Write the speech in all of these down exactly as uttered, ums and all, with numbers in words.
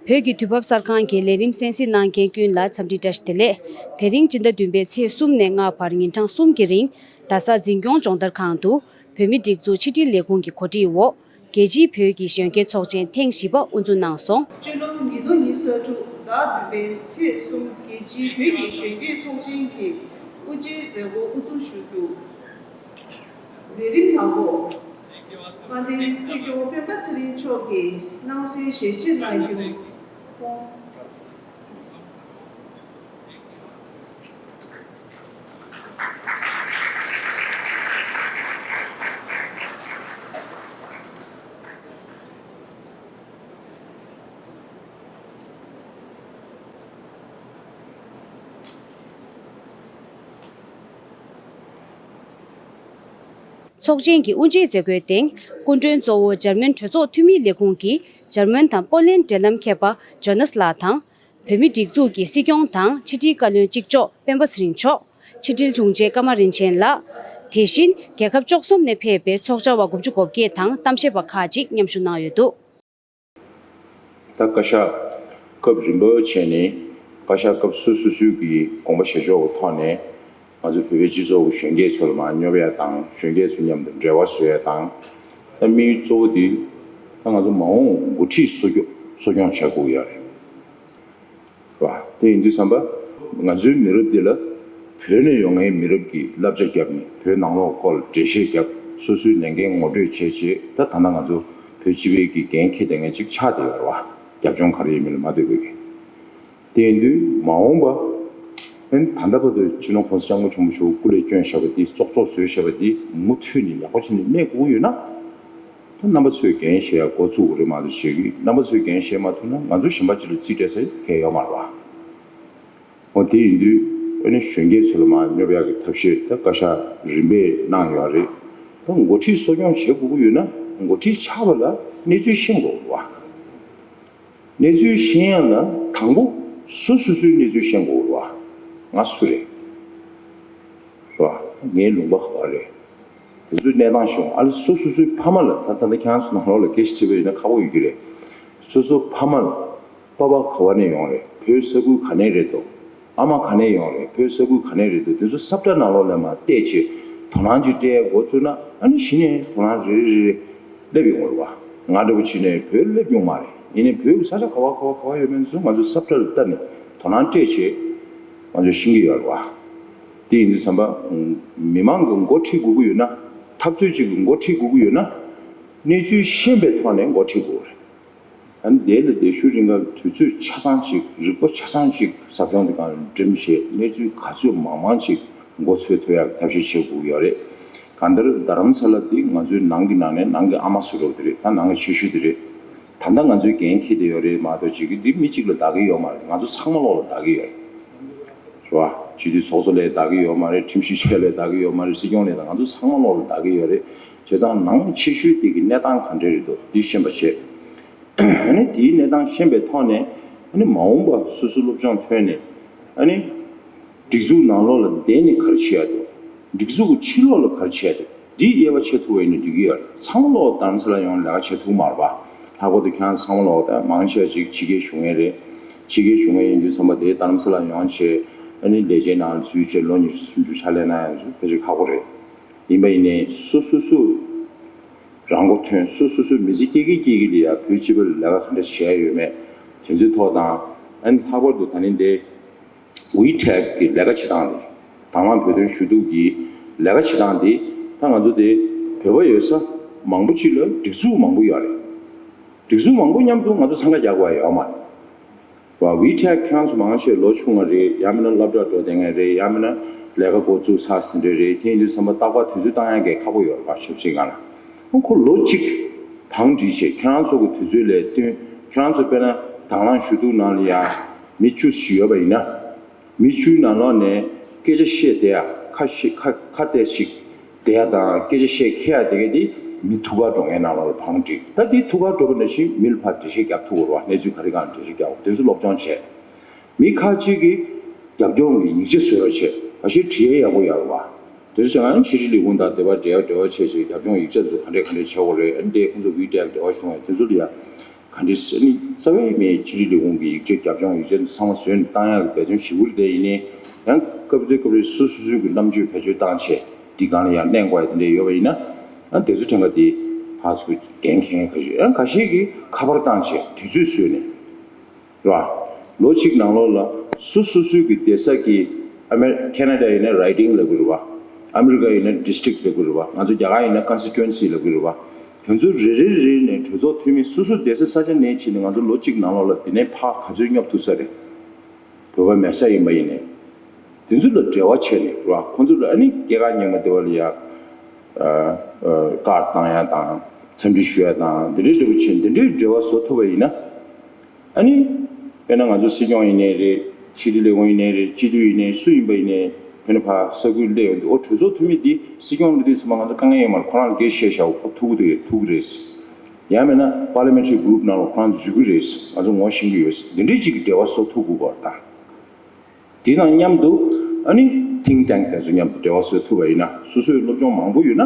བོད་ཀྱི་དུས་བབ་གསར་ཁང་གི་ལས་རིམ་གསན་གཟིགས་གནང་མཁན་ཀུན་ལ་འཚམས་འདྲི་བཀྲ་ཤིས་བདེ་ལེགས། དེ་རིང་སྤྱི་ཟླ་བདུན་པའི་ཚེས་གསུམ་ནས་ལྔ་བར་ཉིན་གྲངས་གསུམ་གྱི་རིང་རྡ་ས་འཛིན་སྐྱོང་སྦྱོང་བརྡར་ཁང་དུ་བོད་མིའི་སྒྲིག་འཛུགས་ཕྱི་དྲིལ་ལས་ཁུངས་ཀྱི་གོ་སྒྲིག་འོག་རྒྱལ་སྤྱིའི་བོད་ཀྱི་གཞོན་སྐྱེས་ཚོགས་ཆེན་ཐེངས་བཞི་པ་དབུ་འཛུགས་གནང་སོང་། སྤྱི་ལོ་ཉིས་སྟོང་ཉི་ཤུ་རྩ་དྲུག་ཟླ་བདུན་པའི་ཚེས་གསུམ་རྒྱལ་སྤྱིའི་བོད་ཀྱི་གཞོན་སྐྱེས་ཚོགས་ཆེན་གྱི་དབུ་འབྱེད་མཛད་སྒོ་དབུ་འཛུགས་ཞུ་རྒྱུ། མཛད་རིམ་དང་པོ། དཔལ་ལྡན་སྲིད་སྐྱོང་སྤེན་པ་ཚེ་རིང་མཆོག་གིས་གནང་སྲོལ་ཞལ་ཕྱེ་གནང་རྒྱུ། ཚོགས་ཆེན་གྱི་དབུ་འབྱེད་མཛད་སྒོའི་སྟེང་སྐུ་མགྲོན་གཙོ་བོ་འཇར་མན་གྲོས་ཚོགས་འཐུས་མིའི་ལས་ཁུངས་ཀྱི་འཇར་མན་དང་པོ་ལན་འབྲེལ་ལམ་མཁས་པ་ཇོ་ནཱས་ལགས་དང་། བོད་མིའི་སྒྲིག་འཛུགས་ཀྱི་སྲིད་སྐྱོང་དང་ཕྱི་དྲིལ་བཀའ་བློན་གཅིག་ལྕོགས་སྤེན་པ་ཚེ་རིང་མཆོག་ཕྱི་དྲིལ་དྲུང་ཆེ་ཀརྨ་རིན་ཆེན་ལགས། དེ་བཞིན་རྒྱལ་ཁབ་བཅུ་གསུམ་ནས་ཕེབས་པའི་ཚོགས་བཅར་བ་དགུ་བཅུ་གོ་བརྒྱད་དང་གཏམ་བཤད་པ་ཁག་ཅིག་མཉམ་ཞུགས་གནང་ཡོད་འདུག་ད་བཀའ་ཤག་སྐབས་རིམ་པ་བྱས་ནས་བཀའ་ཤག་སྐབས་སོ་སོ་སོའི་གི་དགོངས་པ་བཞེས་ཕྱོགས་ཀྱི་ཐོག་ནས་ང་ཚོ་བོད་པའི་སྤྱི་ཚོགས་ཀྱི་གཞོན་སྐྱེས་ཚོ་ལ་མར་སྙོབ་ཡ་དང་གཞོན་སྐྱེས་ཚོ་མཉམ་དུ་འབྲེལ་བ་བཟོ་ཡ་དང་། ད་དམིགས་ཡུལ་གཙོ་བོ་དེ་ད་ང་ཚོ་མ་འོངས་འགོ་ཁྲིད་གསོ་སྐྱོང་གསོ་སྐྱོང་བྱ་དགོས་ཡ་རེད། རེད་བ། དེ་ཡིན་དུས་ཙམ་པ་ང་ཚོའི་མི་རབས་འདི་ལ་བོད་ནས་ཡོང་མཁན་མི་རབས་ཀྱིས་བསླབ་བྱ་བརྒྱབ་ནས་བོད་ནང་ལོགས་སྐོར་ལ་འགྲེལ་བཤད་བརྒྱབ། སོ་སོའི་ལས་འགན་ངོ་སྤྲོད་བྱས་རྗེས་ད་ད་ལྟ་ང་ཚོ་བོད་སྤྱི་པའི་གི་འགན་འཁྱེར་བསྡད་མཁན་ཅིག་ཆགས་བསྡད་ཡོད་རེད་བ། རྒྱབ་ལྗོངས་ག་རེ་ཡིན་མིན་ལ་མ་ལྟོས་པའི་གི། དེ་ཡིན་དུས་མ་འོངས་པ་ཨན་ད་ལྟ་བར་དུ་སྤྱི་ནོར་༸གོང་ས་༸སྐྱབས་མགོན་ཆེན་པོ་མཆོག་སྐུ་ལས་བསྐྱོན་བཞག་པ་འདི་སྲོག་ཐོག་བཟོས་བཞག་པ་འདི་མུ་མཐུད་ནས་ཡག་པོ་བྱས་ནས་གནས་དགོས་ཀྱི་ཡོད་ན། ད་རྣམ་པ་ཚོས་འགན་བཞེས་ཡ་འགོ་བཙུགས་དགོས་རེད་མ་གཏོགས་བྱེད་ཀྱི་རྣམ་པ་ཚོས་འགན་བཞེས་མ་ཐུབ་ན་ང་ཚོ་གཞན་པ་ཅིག་ལ་རྩིས་སྤྲད་ས་གང་ཡང་ཡོད་མ་རེད་བ། འོ་དེ་ཡིན་དུས་ཨ་ནི་གཞོན་སྐྱེས་ཚོ་ལ་མར་སྙོབ་ཡག་གི་ཐབས་ཤེས་ད་བཀའ་ཤག་རིམ་པས་གནང་ཡོད་རེད། ད་འགོ་ཁྲིད་གསོ་སྐྱོང་བྱེད་དགོས་ཀྱི་ཡོད་ན་འགོ་ཁྲིད་ཆགས་པ་ལ་གནས་ཚུལ་ཤེས་དགོས་རེད་བ། གནས་ཚུལ་ཤེས་ཡ་ལ་དང་པོ་སོ་སོ་སོའི་གནས་ཚུལ་ཤེས་དགོས་རེད་བ། ང་སུ་རེད། རེད་བ། ངའི་ལུང་པ་ག་པར་རེད། དེ་ཚོའི་གནས་སྟངས་ཤོད་ཨ་ལ་སོ་སོ་སོའི་ཕ་མ་ལ་ད་ད་ལྟ་ཁྱེད་རང་ཚོ་ནང་ལོགས་ལ་སྐད་ཆ་དྲིས་པ་ཡིན་ན་ཁག་པོ་ཡོད་ཀྱི་རེད། སོ་སོ་ཕ་མ་ལ་པ་ཕ་ག་བ་ནས་ཡོང་རེད། བོད་ས་ཁུལ་ག་ནས་རེད་དོ། ཨ་མ་ག་ནས་ཡོང་རེད། བོད་ས་ཁུལ་ག་ནས་རེད་འདུག་དེ་ཚོ་སབ་ཊ་ནང་ལོགས་ལ་མར་བལྟས་བྱས་དོ་སྣང་ཅིག་སྤྲད་འགོ་བཙུགས་ན་ཨ་ནི་གཞི་ནས་དོ་སྣང་རེ་རེ་རེ་སླེབས་ཡོང་བ་རེད་བ། ང་འདྲ་བོ་བྱས་ནས་བོད་སླེབས་མྱོང་མ་རེད། ཡིན་ནའི་བོད་ཀྱི་ས་ཆ་ག་བ་ག་བ་ག་བ་ཡོད་མེད་ཚོ་ང་ཚོ་སབ་ཊ་ལ་བལྟས་ནས་དོ་སྣང་སྤྲད་བྱས་ང་ཚོས་ཤེས་ཀྱི་ཡོད་རེད་བ། དེ་ཡིན་དུས་ཙམ་པ་མི་མང་གི་འགོ་ཁྲིད་དགོས་ཀྱི་ཡོད་ན་འཐབ་རྩོད་ཅིག་གི་འགོ་ཁྲིད་དགོས་ཀྱི་ཡོད་ན་གནས་ཚུལ་ཤེས་པའི་ཐོག་ནས་འགོ་ཁྲིད་དགོས་རེད། ཨ་ནི་དེ་ལ་དེ་ཤུ་རིང་ག་དུས་ཚོད་ཆ་ཚང་ཅིག་རིག་པ་ཆ་ཚང་ཅིག་ཟབ་སྦྱོང་དེ་གང་འགྲིམ་བྱས་གནས་ཚུལ་ག་ཚོད་མང་མང་ཅིག་མགོ་ཚོས་ཐུབ་ཡག་ཐབས་ཤེས་བྱེད་དགོས་ཡོད་རེད། གང་ལྟར་རྡ་རམ་ས་ལ་འདི་ང་ཚོའི་ནང་གི་ནང་ནས་ནང་གི་ཨ་མ་བཟོ་འདྲ་བོ་དེ་རེད། ད་ནང་གི་ཆེ་ཤོས་དེ་རེད། ད་ལྟ་ང་ཚོའི་འགན་འཁྱེར་བསྡད་ཡོད་རེད་མ་གཏོགས་བྱེད་ཀྱི་འདི་མི་གཅིག་ལ་བདག་གི་ཡོད་མ་རེད། ང་ཚོ་ཚང་མ་ལོག་ལ་བདག་གི་ཡོད་རེད། རེད་བ། སྤྱི་འཐུས་ཚོགས་གཙོ་ལ་བདག་གི་ཡོད་མ་རེད། ཁྲིམས་ཞིབ་ཆེ་ལ་བདག་གི་ཡོད་མ་རེད། སྲིད་སྐྱོང་ལ་ང་ཚོ་ཚང་མ་ལོག་ལ་བདག་གི་ཡོད་རེད། བྱས་ཙང་ནང་ཆེ་ཤོས་དེ་གི་གནས་སྟངས་ག་འདྲ་རེད་འདུག་འདི་ཤེས་པ་བྱས། ཨ་ནི་དེའི་གནས་སྟངས་ཤེས་པའི་ཐོག་ནས་ཨ་ནི་མ་འོངས་པ་སོ་སོ་སློབ་སྦྱོང་ཐོན་ནས་ཨ་ནི་སྒྲིག་འཛུགས་ནང་ལོགས་ལ་བསྡད་ནས་ག་རེ་བྱེད་ཡ་འདུག་སྒྲིག་འཛུགས་ཀྱི་ཕྱི་ལོགས་ལ་ག་རེ་བྱེད་ཡ་འདུག་འདི་དབྱེ་བ་ཕྱེ་ཐུབ་པ་ཡིན་ན་འགྲིག་གི་ཡོད་རེད། ཚང་མ་ལོག་རྡ་རམ་ས་ལ་ཡོང་ལས་ཀ་བྱེད་ཐུབ་མ་རེད་པ། ལྷག་པར་དུ་ཁྱེད་རང་ཚང་མ་ལོག་ད་མང་ཆེ་བ་ཅིག་ཕྱི་རྒྱལ་བཞུགས་མཁན་རེད། ཕྱི་རྒྱལ་བཞུགས་མཁན་ཡིན་དུས་ཙམ་པ་དེ་རྡ་རམ་ས་ལ་ཡོང་བྱས་ཨ་ནི་ལས་བྱེད་ནང་ལ་འཛུལ་བྱས་ལོ་ཉི་ཤུ་སུམ་ཅུ་ཕྱག་ལས་གནང་ཡ་ཕལ་ཆེར་ཁག་པོ་རེད། ཡིན་པ་ཡིན་ནའི་སོ་སོ་སོ་རང་མགོ་ཐོན་སོ་སོ་སོ་མི་ཚེ་སྐྱེལ་གི་སྐྱེལ་གི་ལ་ཡ་བོད་སྤྱི་པ་ལ་ལས་ཀ་ག་འདྲ་བྱས་ཡོད་མེད་དེ་ཚོའི་ཐོག་དང་ཨ་ནི་ལྷག་པར་དུ་ད་ནི་འདི། ཝི་ཊེག་གི་ལས་ཀ་བྱེད་སྟངས་དེ། དང་བླངས་བོད་དོན་ཞུ་གཏུག་གི་ལས་ཀ་བྱེད་སྟངས་དེ་ད་ང་ཚོ་དེ་བོད་པ་ཡོད་ས་མང་པོ་ཅིག་ལ་སྒྲིག་འཛུགས་མང་པོ་ཡོད་རེད། སྒྲིག་འཛུགས་མང་པོ་མཉམ་དུ་ང་ཚོ་འཚང་ཁ་རྒྱག་དགོས་ཡ་ཡོད་མ་རེད། ཝི་ཊེག་ཁྱེད་རང་ཚོ་མང་ཆེ་ལོ་ཆུང་བ་རེད། ཡང་མིན་ན་སློབ་གྲྭར་འགྲོ་བསྡད་མཁན་རེད། ཡང་མིན་ན་ལས་ཀ་འགོ་བཙུགས་ཚར་ཟིན་འདྲ་རེད། དེ་ཡིན་དུས་ཙམ་པ་རྟག་པར་དུས་ཚོད་བཏང་ཡ་གི་ཁག་པོ་ཡོད་རེད་པ། ཞབས་ཕྱི་སྒང་ལ་ཁོ་ལོ་གཅིག་བང་སྒྲིག་བྱས་ཁྱེད་རང་ཚོ་གི་དུས་ཚོད་ལས་བསྟུན་ཁྱེད་རང་ཚོ་དཔེར་ན་དང་བླངས་ཞུ་གཏུག་ནང་ལ་ཡ་མི་བཅུ་ཞིག་ཡོད་པ་ཡིན་ན། མི་བཅུའི་ནང་ལོགས་ནས་སྐད་ཆ་བཤད་བསྡད་ཡ་ཁ་ཤས་ཁ་ཁ་གཏད་ཞིག་བསྡད་ཡ་དང་སྐད་ཆ་བཤད་མཁས་ཡ་དེ་གས་དེ་མི་ཐུག་གར་འགྲོ་མཁན་ནང་ལོགས་ལ་བང་སྒྲིག་ད་དེ་ཐུག་གར་འགྲོ་བ་ནང་བཞིན་མི་ལ་ཕར་འགྲེལ་བཤད་རྒྱབ་ཐུབ་དགོས་རེད་བ། གནས་ཚུལ་ག་རེ་སྒང་ལ་འགྲེལ་བཤད་རྒྱབ་དགོས་དེ་ཚོ་སློབ་སྦྱོང་བྱས། མི་ཁག་ཅིག་གིས་རྒྱབ་ལྗོངས་ཀྱི་ཡིག་ཆ་བཟོས་རོགས་བྱས། ཁ་ཤས་བྲིས་ཡ་ཡག་པོ་ཡོད་རེད་བ། དེ་ཚོ་བྱས་ན་ཕྱི་དྲིལ་ལས་ཁུངས་དང་དེ་བར་འབྲེལ་བ་འབྲེལ་བ་བྱས་བྱས་རྒྱབ་ལྗོངས་ཡིག་ཆ་ཚོ་ག་འདྲས་ག་འདྲས་བྱེད་དགོས་རེད། ཨ་ནི་དེ་ཁོང་ཚོ་ཝི་ཊེག་འབྲེལ་བ་བྱུང་བས་དེ་ཚོ་ལ་ཡ་ ག་འདྲ་ཟེར་ནི་རྩ་བའི་མེད་ཕྱི་དྲིལ་ལས་ཁུངས་ཀྱི་ཡིག་ཆ་རྒྱབ་ལྗོངས་ཡིག་ཆ་ཚང་མ་བཟོས་ནས་བཏང་ཡག་གི་འབད་བརྩོན་ཞེ་པོ་རེད། དེ་ཡིན་ནའི་ཡང་སྐབས་དེ་སྐབས་རེ་སོ་སོ་སོའི་གི་རྣམ་དཔྱོད་བེད་སྤྱོད་བཏང་བྱས་འདི་སྒང་ལ་ཡང་གནས་དགོས་ཡ་དེ་འདྲ་ཡོད་པ་ཡིན་ན། ཨ་དེ་ཚོ་ཕྲན་ཁ་དེ་ཕར་ཚུར་འགན་འཁྱེར་མཁན་ཁ་ཤས། ཡང་ཁ་ཤས་ཀྱིས་ཁ་པར་བཏང་བྱས་དུས་ཚོད་བཟོས་ནས། རེད་བ། ལོ་གཅིག་ནང་ལོགས་ལ་སོ་སོ་སོའི་གི་བསྡད་ས་གི། ཨ་མེ་ཁེ་ན་ཌ་ཡིན་ན་རའི་ཌིང་ལབ་ཀྱི་རེད་བ། ཨ་མེ་རི་ཀ་ཡིན་ན་ཌི་སི་ཊི་རིཀ་ལབ་ཀྱི་རེད་བ། ང་ཚོ་རྒྱ་གར་ཡིན་ན་ཀོན་སི་ཊི་ཊུ་ཨེན་སི་ལབ་ཀྱི་རེད་བ། དེ་ཚོ་རེ་རེ་རེ་ནས་གྲོས་ཚོགས་འཐུས་མི་སོ་སོ་བསྡད་ས་ས་ཆ་ནས་ཕྱིན་ནས་ང་ཚོ་ལོ་གཅིག་ནང་ལོགས་ལ་དེ་ནས་ཕར་ག་ཚོད་སྙོབ་ཐུབ་ས་རེད། བོད་པ་མེད་ས་ཡིན་པ་ཡིན་ནའི། དེ་ཚོ་ལ་འབྲེལ་བ་བྱས་ནས་རེད་བ། ཁོང་ཚོ་ལ་ཨ་ནི་སྐྱེས་སྐར་ཉིན་མོ་དེ་བ་ལ་ཡ། ཨ་ཨ་ཀར་བཏང་ཡ་དང་འཚམས་འདྲི་ཞུ་ཡ་དང་འདི་འདྲའི་འབྲེལ་བ་བྱས། འདི་འདྲའི་འབྲེལ་བ་བཟོ་ཐུབ་པ་ཡིན་ན། ཨ་ནི། དཔེར་ན་ང་ཚོ་སྲིད་སྐྱོང་ཡིན་ནའི་རེད། ཕྱི་དྲིལ་ལས་ཁུངས་ཡིན་ནའི་རེད། སྤྱི་འཐུས་ཡིན་ནའི་སུ་ཡིན་པ་ཡིན་ནའི། དཔེར་ན་ཕར་ས་ཁུལ་སླེབས་ཡོང་དུས་ཨོ་གྲོས་ཚོགས་འཐུས་མི་འདི་སྲིད་སྐྱོང་སླེབས་དུས་ཚང་མ་ང་ཚོ་དཀའ་ངལ་ཡོད་མ་རེད། ཁོ་རང་ལ་སྐད་བཤད་བཞག་ཁོ་ཐུག་གི་འདུག་ཐུག་གི་རེད། ཡང་མིན་ན་པར་ལི་མེན་ཊ་རི་གུ་རུབ་ནང་ལ་ཁོ་རང་འཛུལ་གི་རེད། ང་ཚོ་ངོ་ཤེས་ཀྱི་ཡོད། འདི་འདྲའི་ཅིག་གི་འབྲེལ་བ་བཟོ་ཐུབ་དགོས་པ་དང་། དེ་དང་མཉམ་དུ་ཨ་ནི་ཐིང་ཊེང་དེ་ཚོ་མཉམ་དུ་འབྲེལ་བ་བཟོ་ཐུབ་པ་ཡིན་ན། སོ་སོའི་སློབ་སྦྱོང་མང་པོ་ཡོད་ན་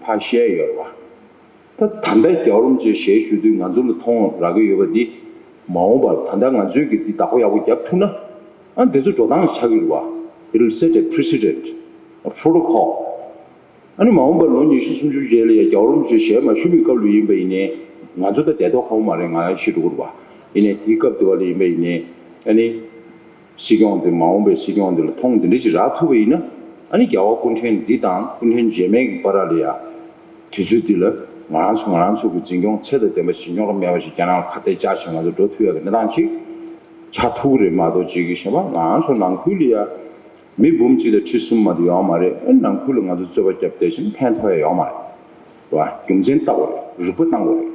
ཕར་བཤད་ཡོད་རེད་བ། ད་ད་ལྟ་རྒྱལ་བ་རིན་པོ་ཆེ་ཞལ་བཞུགས་དུས་ང་ཚོ་ལ་མཐོང་རག་གི་ཡོད་པ་འདི། མ་འོངས་པར་ད་ལྟ་ང་ཚོས་ཀྱི་འདི་བདག་པོ་ཡག་པོ་རྒྱབ་ཐུབ་ན། ཨ་འདི་ཚོ་འགྲོ་སྟངས་ཆགས་ཀྱི་རེད་བ། It will set a precedent, a protocol. ཨ་ནི་མ་འོངས་པར་ལོ་ཉི་ཤུ་སུམ་ཅུ་རྗེས་ལ་ཡ་རྒྱལ་བ་རིན་པོ་ཆེ་ཞལ་མ་བཞུགས་པའི་སྐབས་ལ་ཡིན་པ་ཡིན་ནའི། ང་ཚོ་ད་བསྡད་མདོག་ཁ་པོ་མ་རེད། ང་ཤི་འགྲོ་གི་རེད་བ། ཡིན་ནའི་དེའི་སྐབས་དེ་བ་ལ་ཡིན་པ་ཡིན་ནའི། ཨ་ནི། སྲིད་སྐྱོང་དེ་མ་འོངས་པའི་སྲིད་སྐྱོང་དེ་ལ་མཐོང་དེ་འདྲ་ཅིག་རག་ཐུབ་པ་ཡིན་ན། ཨ་ནི་རྒྱལ་བ་སྐུ་ཕྲེང་འདི་དང་སྐུ་ཕྲེང་རྗེས་མའི་གི་བར་ལ་ཡ། དུས་ཚོད་འདི་ལ་ང་རང་ཚོ་ང་རང་ཚོ་གི་འཛིན་སྐྱོང་ཚད་དང་ལྡན་པ་ཞིག་རྙོག་དྲ་མེད་པ་ཞིག་རྒྱ་ནག་ལ་ཁ་གཏད་བཅག་བྱས་ང་ཚོ་འགྲོ་ཐུབ་ཡག་གི་གནས་སྟངས་ཅིག་ཆགས་ཐུབ་ཀྱི་རེད་མ་གཏོགས། ཅིག་གི་བཤད་པ་ང་རང་ཚོ་ནང་ཁུལ་ལ་ཡ། མི་འབུམ་གཅིག་དང་ཁྲི་གསུམ་མ་གཏོགས་ཡོད་མ་རེད། ཨ་ནང་ཁུལ་ལ་ང་ཚོ་རྩོད་པ་རྒྱབ་བསྡད་ཕྱིན་ཕན་ཐོགས་ཡ་ཡོད་མ་རེད། རེད་བ། རྒྱུ་མཚན་བལྟ་དགོས་རེད། རིག་པ་བཏང་དགོས་རེད།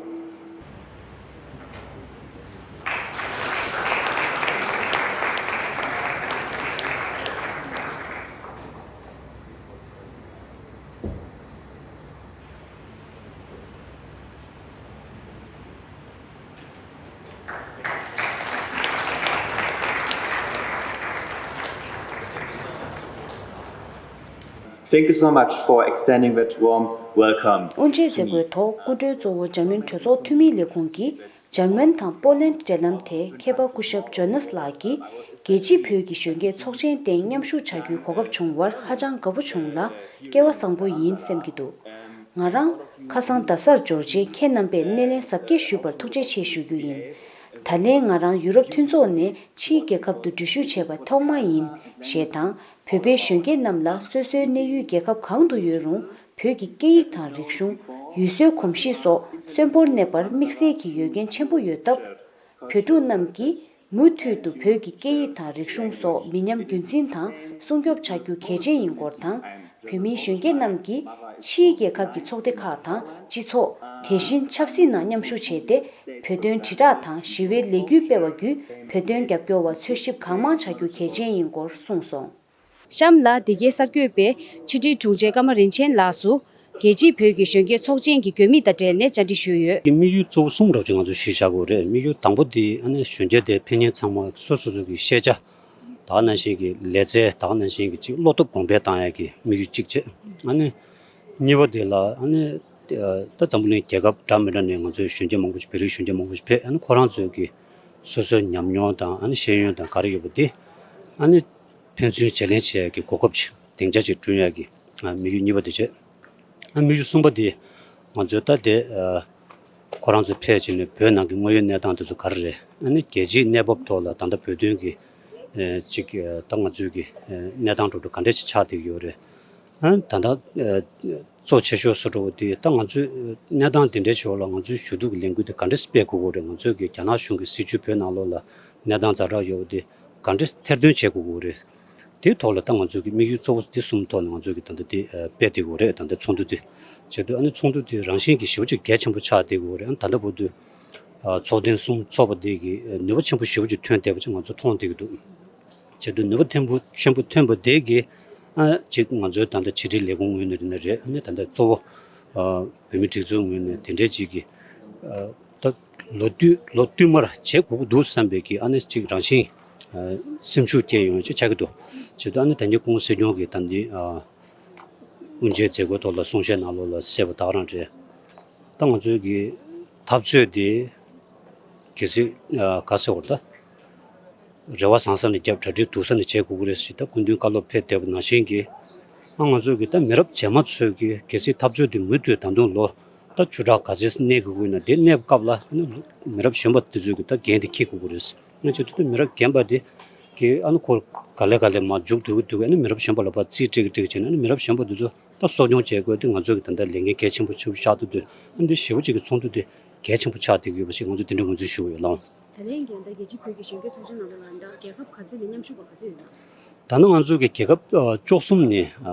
Thank you so much for extending that warm welcome དབུ་འབྱེད་to མཛད་me. སྒོའི་ཐོག་སྐུ་མགྲོན་གཙོ་བོ་འཇར་མན་གྲོས་ཚོགས་འཐུས་མིའི་ལས་ཁུངས་ཀྱི་འཇར་མན་དང་པོ་ལན་འབྲེལ་ལམ་ཐད་མཁས་པ་སྐུ་ཞབས་ཇོ་ནཱས་ལགས་ཀྱིས། རྒྱལ་སྤྱིའི་བོད་ཀྱི་གཞོན་སྐྱེས་ཚོགས་ཆེན་སྟེང་མཉམ་ཞུགས་བྱ་རྒྱུའི་གོ་སྐབས་བྱུང་བར་ཧ་ཅང་དགའ་པོ་བྱུང་ལ། སྐལ་བ་བཟང་པོ་ཡིན་སེམས་ཀྱི་འདུག་ང་རང་ཁ་སང་རྡ་སར་འབྱོར་རྗེས་ཁྱེད་རྣམ་པས་སྣེ་ལེན་གཟབ་རྒྱས་ཞུས་པར་ཐུགས་རྗེ་ཆེ་ཞུ་རྒྱུ་ཡིན། ད་ལན་ང་རང་ཡུ་རོབ་མཐུན་ཚོགས་ནས་ཕྱིའི་རྒྱལ་ཁབ་ཏུ་འགྲུལ་བཞུད་བྱས་པ་ཐོག་མ་ཡིན་ཞེས་དང་། བོད་པའི་གཞོན་སྐྱེས་རྣམས་ལ་སོ་སོའི་གནས་ཡུལ་རྒྱལ་ཁབ་གང་དུ་ཡོད་རུང་། བོད་ཀྱི་སྐད་ཡིག་དང་རིག་གཞུང་། ཡུལ་སྲོལ་གོམས་གཤིས་སོགས་གསོན་པོར་གནས་པར་དམིགས་བསལ་གྱི་ཡོད་མཁན་ཆེན་པོ་ཡོད་སྟབས། བོད་ཕྲུག་རྣམས་ཀྱིས་མུ་མཐུད་དུ་བོད་ཀྱི་སྐད་ཡིག་དང་རིག་གཞུང་སོགས་མི་ཉམས་རྒྱུན་འཛིན་དང་སྲུང་སྐྱོབ་བྱ་རྒྱུ་གལ་ཆེན་ཡིན་སྐོར་དང་། བོད་མིའི་གཞོན་སྐྱེས་རྣམས་ཀྱིས་ཕྱིའི་རྒྱལ་ཁབ་ཀྱི་ཚོགས་སྡེ་ཁག་དང་སྤྱི་ཚོགས། དེ་བཞིན་ཆབ་སྲིད་ནང་མཉམ་ཞུགས་བྱས་ཏེ། བོད་དོན་དྲིལ་བསྒྲགས་དང་ཞི་བའི་ལས་འགུལ་སྤེལ་བ་བརྒྱུད་བོད་དོན་རྒྱབ་སྐྱོར་བ་འཚོལ་ཞིབ་གང་མང་བྱ་རྒྱུ་གལ་ཆེན་ཡིན་སྐོར་གསུངས་སོང་། གཤམ་ལ་འདི་གའི་གསར་འགོད་པས་ཕྱི་དྲིལ་དྲུང་ཆེ་ཀརྨ་རིན་ཆེན་ལགས་སུ། རྒྱལ་སྤྱིའི་བོད་ཀྱི་གཞོན་སྐྱེས་ཚོགས་ཆེན་གྱི་དགོས་དམིགས་དང་འབྲེལ་ནས་བཅར་འདྲི་ཞུས་ཡོད། དམིགས་ཡུལ་གཙོ་བོ་གསུམ་རབ་ཅིག་ང་ཚོས་གཞི་བཞག་དགོས་རེད། དམིགས་ཡུལ་དང་པོ་དེ་ཨ་ནི་གཞོན་སྐྱེས་དེ་ཕན་ཉེན་ཚང་མ་སོ་སོ་སོ་གི་ཤེས་བྱ། ད་ག་ནང་བཞིན་གྱི་ལས་རྩལ། ད་ག་ནང་བཞིན་གྱི་ཅིག་བློ་སྟོབས་གོང་འཕེལ་བཏང་ཡག་གི་དམིགས་ཡུལ་གཅིག་བྱས། ཨ་ནི་གཉིས་པ་དེ་ལ་ཨ་ནི་ད་འཛམ་བུ་གླིང་རྒྱལ་ཁབ་འདྲ་མི་འདྲ་ནས་ང་ཚོའི་གཞོན་སྐྱེས་མང་པོ་ཞིག་བོད་རིགས་གཞོན་སྐྱེས་མང་པོ་ཞིག་ཕེབས། ཨ་ནི་ཁོ་རང་ཚོའི་གི་སོ་སོའི་ཉམས་མྱོང་དང་ཨ་ནི་ཤེས་ཡོན་དང་ག་རེ་ཡོད་པ་དེ་ཨ་ནི་ཕན་ཚུན་བརྗེ་ལེན་བྱེད་ཡག་གི་གོ་སྐབས་ཤིག་སྡིངས་ཆ་ཅིག་བསྐྲུན་ཡག་གི་དམིགས་ཡུལ་གཉིས་པ་དེ་བྱས། དམིགས་ཡུལ་གསུམ་པ་དེ་ང་ཚོས་ད་དེ་ཁོ་རང་ཚོ་ཕེབས་བྱས་ནས་བོད་ནང་གི་དངོས་ཡོད་གནས་སྟངས་དེ་ཚོ་ག་རེ་རེད། ཨ་ནི་རྒྱལ་སྤྱིའི་གནས་བབ་ཐོག་ལ་ད་ལྟ་བོད་དོན་གྱི་ཅིག་ད་ང་ཚོའི་གི་གནས་སྟངས་འགྲོ་གྲོན་ག་འདྲ་ཞིག་ཆགས་བསྡད་ཀྱི་ཡོད་རེད། ཨ་ནི་ད་ལྟ་གཙོ་ཆེ་ཤོས་སུ་འགྲོ་བ་དེ་ད་ང་ཚོས་གནས་སྟངས་དེ་འདྲའི་ཕྱོགས་ལ་ང་ཚོའི་ཞུ་གཏུག་གི་ལས་འགུལ་དེ་ག་འདྲ་སྤེལ་དགོས་ཀྱི་རེད། ང་ཚོས་གི་རྒྱ་ནག་གཞུང་གི་སྲིད་བྱུས་བོད་ནང་ལོགས་ལ་གནས་སྟངས་ཛ་དྲག་ཡོད་པ་དེ་ག་འདྲ་ཐེར་འདོན་བྱེད་དགོས་ཀྱི་རེད། དེའི་ཐོག་ལ་ད་ང་ཚོས་གི་དམིགས་ཡུལ་གཙོ་བོ་དེ་གསུམ་ཐོག་ནས་ང་ཚོས་གི་ད་ལྟ་དེ་སྤེལ་བསྡད་ཀྱི་ཡོད་རེད། ད་ལྟ་ཚོགས་འདུ་དེ་བྱེད་དུས་ཨ་ནི་ཚོགས་འདུ་དེ་རང་བཞིན་གྱི་ཞེ་པོ་ཅིག་གལ་ཆེན་པོ་ཆགས་བསྡད་ཀྱི་ཡོད་རེད། ཨ་ནི་ད་ལྟ་བར་དུ་ཚོགས་ཐེངས་གསུམ་ཚོགས་པ་དེ་གི་ནུས་པ་ཆེན་པོ་ཞེ་པོ་ཅིག་ཐོན་བསྡད་པ་ཅིག་ང་ཚོ་མཐོང་བསྡད་ཀྱི་འདུག་བྱེད་དུས་ནུས་པ་ཐོན་པོ་ཆེན་པོ་ཐོན་པ་དེ་གིས་ཨ་ཅིག་ང་ཚོའི་ད་ལྟ་ཕྱི་དྲིལ་ལས་ཁུངས་ངོས་ནས་རེད་ན་རེད། ཨ་ནི་ད་ལྟ་གཙོ་བོ་ཨ་བོད་མི་སྒྲིག་འཛུགས་ངོས་ནས་དེ་འདྲའི་ཅིག་གི་ཨ་ད་ལོ་དུས་ལོ་བསྟུད་མར་བྱེད་དགོས་ཀྱི་འདུག་བསམ་པའི་གི་ཨ་ནི་ཅིག་རང་བཞིན་ཨ་སེམས་ཤུགས་སྐྱེ་ཡོང་ཅིག་ཆགས་ཀྱི་འདུག་བྱེད་དུས་ཨ་ནི་ད་ནི་སྐུ་ངོ་སྲིད་སྐྱོང་གི་ད་འདི་ཨ་དབུ་འབྱེད་མཛད་སྒོའི་ཐོག་ལ་གསུང་བཤད་ནང་ལོགས་ལ་གསལ་པོ་ད་ག་རང་རེད། ད་ང་ཚོའི་གི་འཐབ་རྩོད་དེ་ གལ་སྲིད་ཨ་ག་ཟེར་བ་ད། རེ་བ་བཟང་ས་ནས་བརྒྱབ། གྲ་སྒྲིག་སྡུག་ས་ནས་བྱེད་དགོས་ཀྱི་རེད་ཟེར། ད་སྐུ་མདུན་བཀའ་སློབ་ཕེབས་བསྡད་པ་ནང་བཞིན་གྱི། ཨ་ང་ཚོ་གི་ད་མི་རབས་རྗེས་མ་ཚོས་ཀྱི་གལ་སྲིད་འཐབ་རྩོད་འདི་མུ་མཐུད་ད་དུང་ལོ་ད་བཅུ་ཕྲག་ག་ཚོད་གནས་དགོས་ཀྱི་ཡོད་ན། དེ་གནས་པའི་སྐབས་ལ་ཨ་ནི་མི་རབས་གཞོན་པ་དེ་ཚོས་ཀྱི་ད་འགན་དེ་འཁྱེར་དགོས་ཀྱི་རེད། ཨ་ནི་བྱེད་དུས་ད་མི་རབས་རྒན་པ་དེ་གི་ཨ་ནི་ཁོ་ག་ལེ་ག་ལེ་མར་མཇུག་བསྡུ་གི་བསྡུ་གི། ཨ་ནི་མི་རབས་གཞོན་པ་ལ་ཕར་རྩིས་སྤྲད་གི་སྤྲད་གི་བྱས་ནས། ཨ་ནི་མི་རབས་གཞོན་པ་དེ་ཚོ་ད་གསོ་སྐྱོང་བྱེད་དགོས་དེ་ང་ཚོ་གི་ད་ལྟ་ལས་འགན་གལ་ཆེན་པོ་ཆེ་པོ་ཆགས་བསྡད་དུས། ཨ་ནི་འདི་ཞེ་པོ་ཅིག་གི་ཚོགས་འདུ་དེ་གལ་ཆེན་པོ་ཆགས་བསྡད་ཀྱི་ཡོད་པ་ཞིག་ང་ཚོས་དེ་འདྲ་ངོས་འཛིན་ཞུ་གི་ཡོད་ལགས། ད་ལན་རྒན་ད་རྒྱལ་སྤྱིའི་བོད་ཀྱི་གཞོན་སྐྱེས་ཚོགས་ཆེན་ནང་ལོགས་ལ་ད་རྒྱལ་ཁབ་ག་ཚོད་ནས་མཉམ་ཞུགས་པ་ག་ཚོད་ཡོད་ན། ད་ནི་ང་ཚོ་གི་རྒྱལ་ཁབ་ཨ་བཅུ་གསུམ་ནས་ཨ་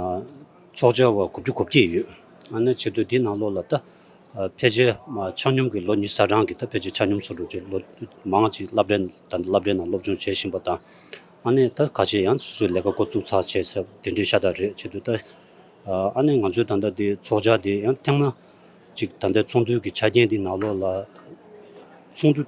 ཚོགས་བཅར་བ་དགུ་བཅུ་གོ་བརྒྱད་ཡོད། ཨ་ནི་བྱེད་དུས་འདི་ནང་ལོགས་ལ་ད་ཨ་ཕལ་ཆེར་མ་ཆ་སྙོམས་ཀྱི་ལོ་ཉི་ཤུ་རྩ་གྲངས་ཀྱི་ད་ཕལ་ཆེར་ཆ་སྙོམས་སུ་འགྲོ་ཆེད་ལོ་མང་ཅིག་སློབ་གྲྭའི་ད་སློབ་གྲྭའི་ནང་སློབ་སྦྱོང་བྱེད་བཞིན་པ་དང་། ཨ་ནི་ད་ག་ཆེ་ཡང་སོ་སོའི་ལས་ཀ་འགོ་བཙུགས་ཚར་བྱས་ཚར་དེ་འདྲའི་ཤ་སྟག་རེད། བྱེད་དུས་ད་ཨ་ནི་ང་ཚོའི་ད་ལྟ་དེ་ཚོགས་བཅར་དེ་ཡང་ཐེངས་མ་གཅིག་ད་ལྟའི་ཚོགས་འདུའི་གི་ཆ་རྐྱེན་འདི་ནང་ལོགས་ལ་ཚོགས་འདུ་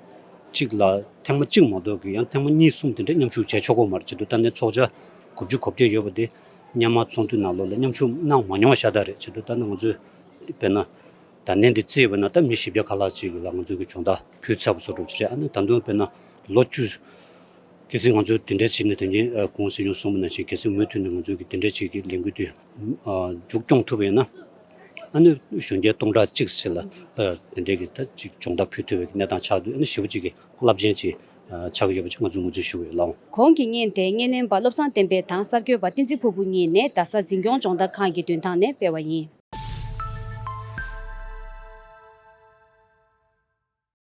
གཅིག་ལ་ཐེངས་མ་གཅིག་མ་གཏོགས་གི་ཡང་ཐེངས་མ་གཉིས་གསུམ་དེ་འདྲ་མཉམ་ཞུགས་བྱས་ཆོག་གི་མ་རེད། བྱེད་དུས་ད་ནི་ཚོགས་བཅར་དགུ་བཅུ་གོ་བརྒྱད་ཡོད་པ་དེ་སྔོན་མ་ཚོགས་འདུ་ནང་ལོགས་ལ་མཉམ་ཞུགས་གནང་མ་མྱོང་བ་ཤ་སྟག་རེད། བྱེད་དུས་ད་ནི་ང་ཚོས་དཔེར་ན་ད་ནི་འདི་རྩིས་པ་ན་ད་མི་བཞི་བརྒྱ་ཁ་ལྷག་ཅིག་ལ་ང་ཚོས་གི་སྦྱོང་བརྡར་ཕུལ་ཚར་བ་བཟོ་འདྲ་ཅིག་རེད། ཨ་ནི་ད་དུང་དཔེར་ན་ལོ་བཅུ། གལ་སྲིད་ང་ཚོས་དེ་འདྲའི་བྱས་ནས་དེ་ཉིན་ཨ་གོང་སྲིད་སྐྱོང་གསུངས་པ་ནང་བཞིན་གལ་སྲིད་མུ་མཐུད་ནས་ང་ཚོས་ཀྱི་དེ་འདྲའི་ཅིག་གི་ལས་འགུལ་དེ་ཨ་མཇུག་སྐྱོང་ཐུབ་པ་ཡིན་ན། ཨ་ནི་གཞོན་སྐྱེས་སྟོང་ཕྲག་གཅིག་ཙམ་ལ་ཨ་དེ་འདྲའི་གི་ད་ཅིག་སྦྱོང་བརྡར་ཕུལ་ཐུབ་པའི་གནས་སྟངས་ཆགས་དུས། ཨ་ནི་ཞེ་པོ་ཅིག་གི་རླབས་ཆེན་ཅིག་ཨ་ཆགས་ཀྱི་ཡོད་པ་ཅིག་ང་ཚོས་ངོས་འཛིན་ཞུ་གི་ཡོད་ལགས། གོང་གི་བརྙན་དེ་བརྙན་ལེན་པ་བློ་བཟང་བསྟན་འཕེལ་དང་གསར་འགོད་པ་བསྟན་འཛིན་ཕུར་བུ་གཉིས་ནས་རྡ་ས་འཛིན་སྐྱོང་སྦྱོང་བརྡར་ཁང་གི་མདུན་ཐང་ནས་སྤེལ་བ་ཡིན།